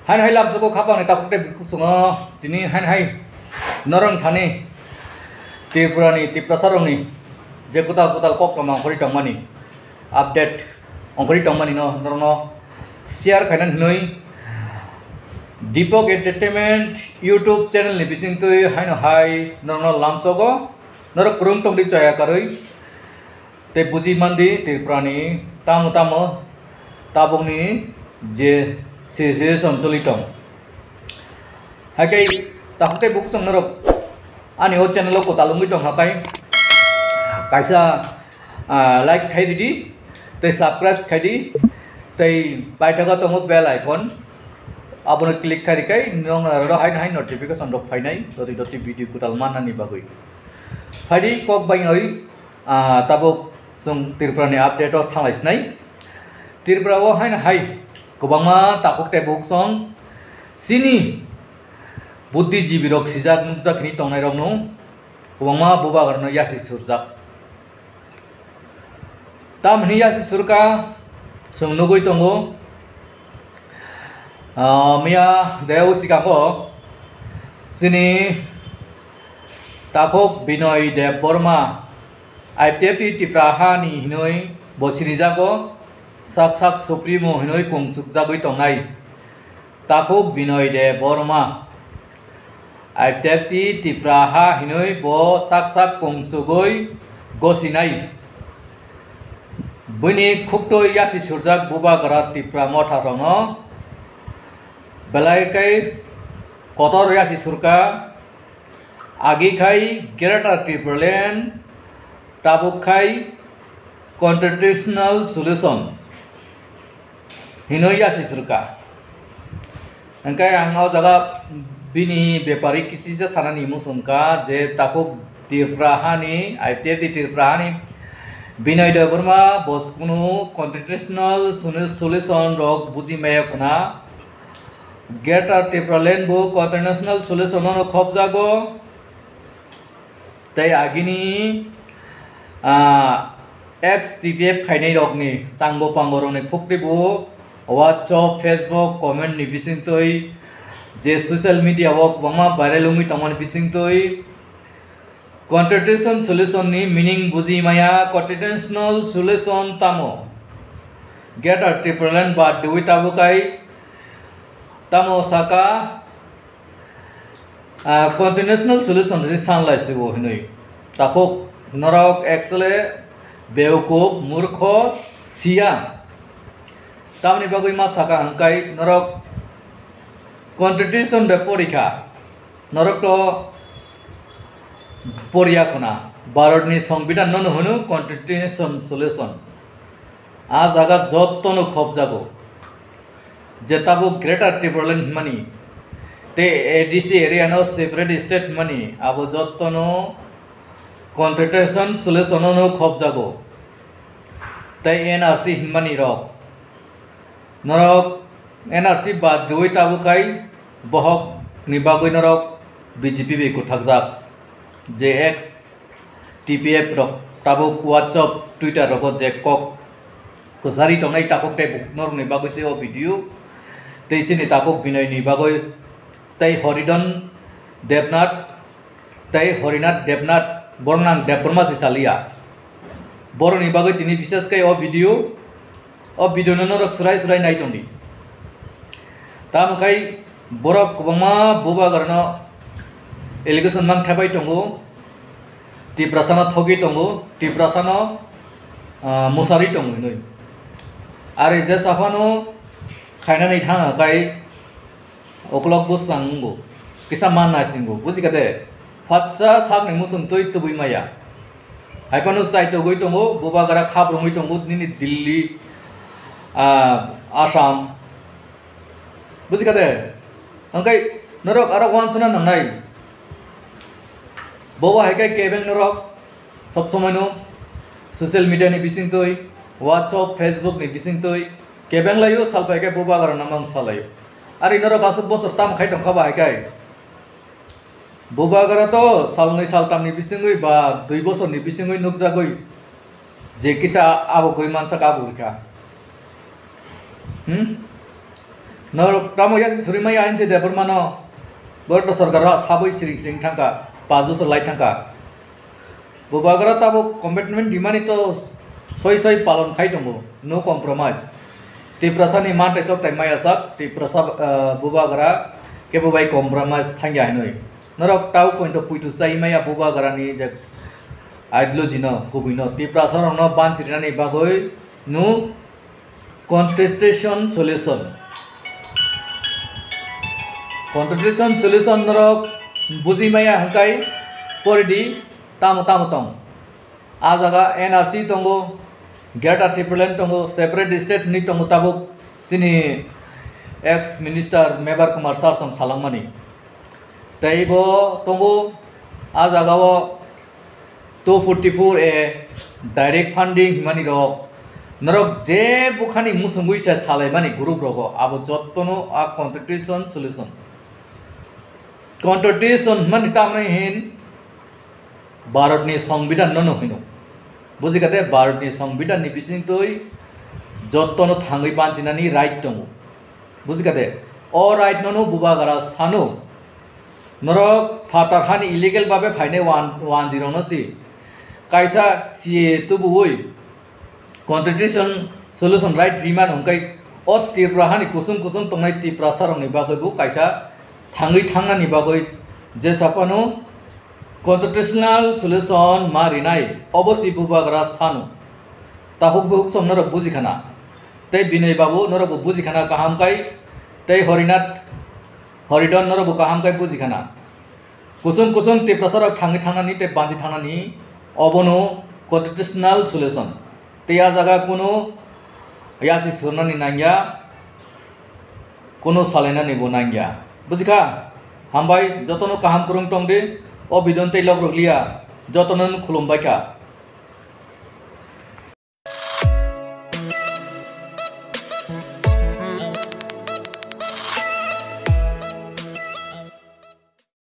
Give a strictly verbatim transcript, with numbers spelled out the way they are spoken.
Haino hai lamsoko khapangni takhuk tei bukhuk songo tini haino hai norok thani Tripurani, Tiprasarokni je kwtal kwtal kok tongma ongkhorwi tongmani update ongkhorwi tongmani no norokno share khaina hinwi Deepak Entertainment YouTube channel ni bisingtwi haino hai norokno lamsogo norok kwrwng tongdi chaya karwi. Tei buji mandi Tripurani tamo tamo tabukni je situation choli tong. Haikhe takhuk tei bukhuk chwng norok ani o channel o kwtal wngwi tong hakai kaisa, ah, like khai ridi tei subscribe khai di tei paithago tongo bell icon abono click khai rikai nong aro hai hai notification rok phainai doti doti video kwtal mannani bagwi. Phaidi kok bai oi. Ah, tabuk chwng Tripura ni update o thanglai sinai. Tripura o haino hai kwbangma takhuk tei bukhuk song chini buddhijibi rok sijak nukjak hinwi tongnai rok no kwbangma bubagra no yasi surjak. Tam hinwi yasi surka chwng nugwi tongo. Ah, miya de o sikango chini takhuk Binoy Debbarma I P F T Tipra hani hinwi bo sinijago, sak sak Supremo hinwi kung chukjagwi tongnai takhuk Binoy Debbarma. I P F T Tipra ha hinwi bo sak sak kung chugwi gosinai. Bini khuktwi yasi surjak bubagra Tipra motha rokno belai khe kotor yasi surka. Agi khai Greater Tipraland, tabuk khai constitutional solution hinwi yasi surka. Hingkhe ang o jaga bini bepari kisisa sanani muchungkha je takhuk Tripura hani, I P F T Tripura hani Binoy Debbarma bo kunu constitutional solu-, solution rok buji maya khuna. Greater Tipraland bo constitutional solution no khobjago. Tei agini, ah, ex T P F khainai rokni chango pango rokni khukti bo WhatsApp, Facebook, comment ni bisingtwi je social media o kwbangma viral wngwi tongmani bisingtwi constitution solution ni meaning buji maya. Constitutional solution tamo? Greater Tipraland ba dui tabukai tamo saka, ah, constitutional solution si sanlai sibo hinwi. Takhuk norok actually beukuk, murkho, siya. Tamni bagwi ma saka hwnkhe norok constitution de porikha. Norok to poriya khuna. Bharatni Songbidan nono hwno constitution solution. A jaga jottono khobjago. Je tabuk Greater Tipraland hwnmani, tei A D C area no separate state hwnmani, abo jottono constitution solution no khobjago. Tei N R C hwnmani rok. Norok N R C bad riwi tabukai bohok ni bagwi norok B J P bai kwthakjak. Je ex T P F rok tabuk WhatsApp, Twitter rogo je kok kwchari tongnai takhuk tei bukhuk norokni bagwi se o video. Tei chini takhuk Binoy ni bagwi tei Horidon Debnath tei Horinath Debnath, borok nang Debbarma se saliya. Borokni bagwi tini bises khe o video, o video no norok swrai swrai nai tongdi. Tamo khai borok kwbangma bubagrano allegation mang thepai tongo, Tiprasano thogwi tongo, Tiprasano, ah, mwsarwi tongo hinwi. Ari je saphano khainani thang khai Uklok bwsang wngo, kisa ma naisingo, buji kha de? Phatsa sakni muchung twi tubui maya. Hai phano chaitogwi tongo, bubagra khap rwngwi tongo nini Delhi, ah, Assam. Buji kha de? Hwnkhe norok aro uansana nangnai. Bobo hai khe kebeng norok sob somoi no social media ni bisingtwi, WhatsApp, Facebook ni bisingtwi kebeng laio, salpai khe bubagra no mang salaio. Ari norok aswk bosor tamo khai tongkha ba hai khe? Bubagra to salnwi saltamni bisingwi ba dui bosorni bisingwi nukjagwi je kisa abugwi mansak abugwi kha. Hmm? Norok tamo yasi suri maya N C Debbarma no, borok to sorkar o sabwi siring siring thangkha, panch bosor lai thangkha. Bubagra tabuk commitment dimani to soi soi palon khai tongo, no compromise. Tiprasa ni mantai sok tai maya sak, Tiprasa, ah, Bubagra kebo bai compromise thangya hinwi. Norok tabuk pointo puitu chai maya Bubagra ni je ideology no, kubui no, Tiprasa rok no banchirinani bagwi no constitution solution. Constitution solution norok buji maya hwnkhe pori di tamo tamo tong. A jaga N R C tongo, Greater Tipraland tongo, separate state ni tongo tabuk chini ex minister Mebar Kumar sir song salangmani. Tei bo tongo a jaga o two forty-four A direct funding himani rok, norok je bukhani musungwi se salaimani group rogo, abo jottono a constitution solution. Constitution himani tamni hin Bharatni Songbidan no no hino. Bujikha de, Bharatni Songbidan ni bisingtwi jottono thangwi banchinani right tongo. Bujikha de, o right no no Bubagra sano. Norok phatar hani illegal babe phainai wan-, wanjwi rokno si kaisa C A A tubuwi constitution solution right rimani hwnkhe o Tripura hani kusung kusung tongnai Tiprasa rokni bagwi bo kaisa thangwi thangnani bagwi jesa phano constitutional solution ma rinai, obo si Bubagra sano. Takhuk bukhuk song norok bujikhana. Tei Binoy Babu norok bo bujikhana kaham kai, tei Horinath Horidon norok bo kaham kai bujikhana. Kusung kusung Tiprasa rok thangwi thangnani tei banchi thangnani, obono constitutional solution. Tei a jaga kunu yasi surnani nangya, kunu salainani bo nangya. Bujikha? Hambai, jotono kaham kwrwng tong di, o video tei log rwk liya, jotono khulumbai kha.